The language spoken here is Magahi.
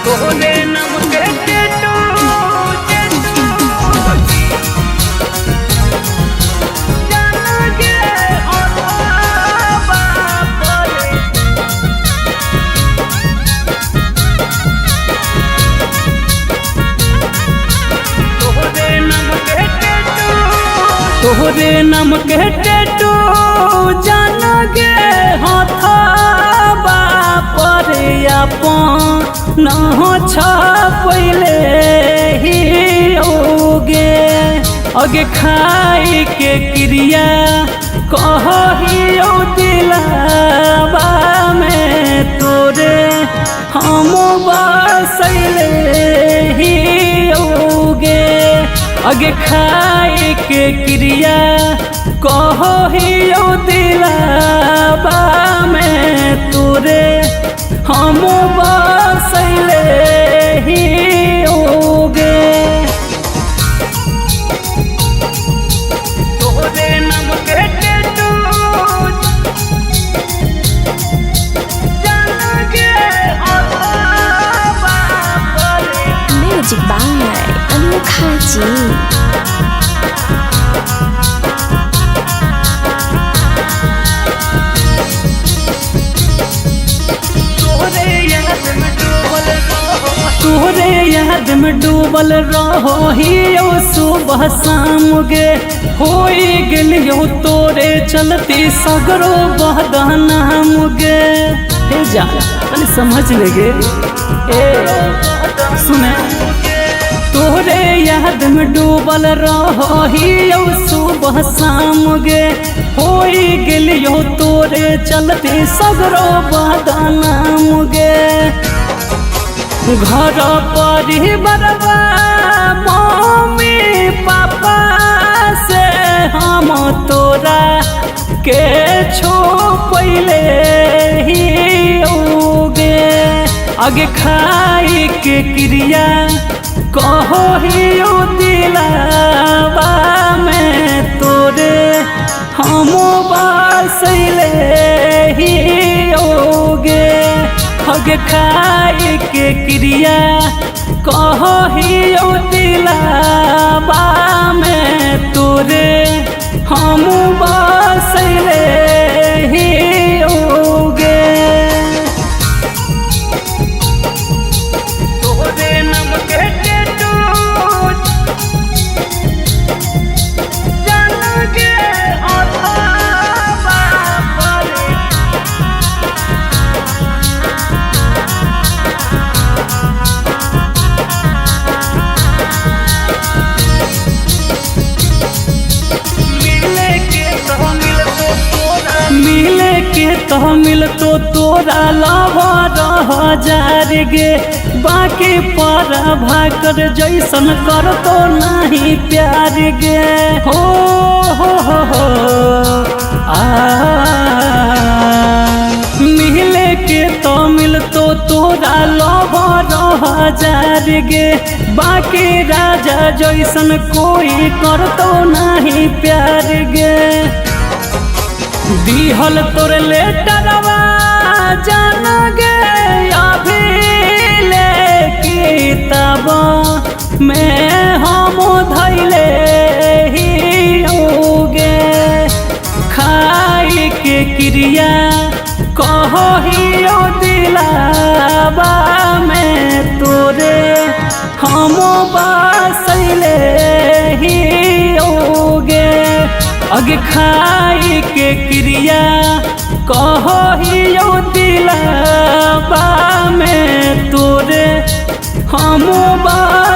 तोहरे नाम के टैटू जान गे हथवा पर। तोहरे नाम के टैटू, तोहरे नाम के टैटू जान गे हथवा पर अपन छपैले ही ओगे। अगे खाई के क्रिया कहियो दिलावा में तोरे हम बसैले ही ओगे। अगे खाई के क्रिया कहियो दिलावा में तोरे हम बसैले ही ओगे। तोहरे नाम के टैटू जान गे हथवा पर। Music by Anukha Ji. तोहरे याद में डूबल रहो हियो सुबह शाम गे। होई गेलियो तोरे चलती सगरो बदनाम गे। हे जा तनी समझ ले गे, ए सुने। तोहरे याद में डूबल रहो हियो सुबह शाम गे। होई गेलियो तोरे चलती सगरो बदनाम गे। घर परिवारवा मम्मी पापा से हम तोरा के छुपैले ही ओगे। आगे खाई के क्रिया कहो हियो दिलावा में तोरे हम बसैले ही ओगे। अगे खाई के क्रिया कहो हियो दिलावा में तोरे हम बसैले ही ओगे। तोहरे नाम के टैटू जान गे हथवा पर। मिले के तो मिलतो तोरा लवर हजार गे। बाकी पर भाकर जैसन करतो नहीं प्यार गे। हो हो हो हो आ मिले के तो मिलतो तोरा लवर हजार गे। बाकी राजा जैसन कोई करतो नहीं प्यार गे। दिहल तोर लेटरवा जान गे अभी ले किताब में हम धैले ही ओगे। खाई के क्रिया कहो हियो दिलावा में तोरे हम बसैले ही ओगे। अगे खाई के क्रिया कहो हियो दिलावा में तोरे हम बसैले।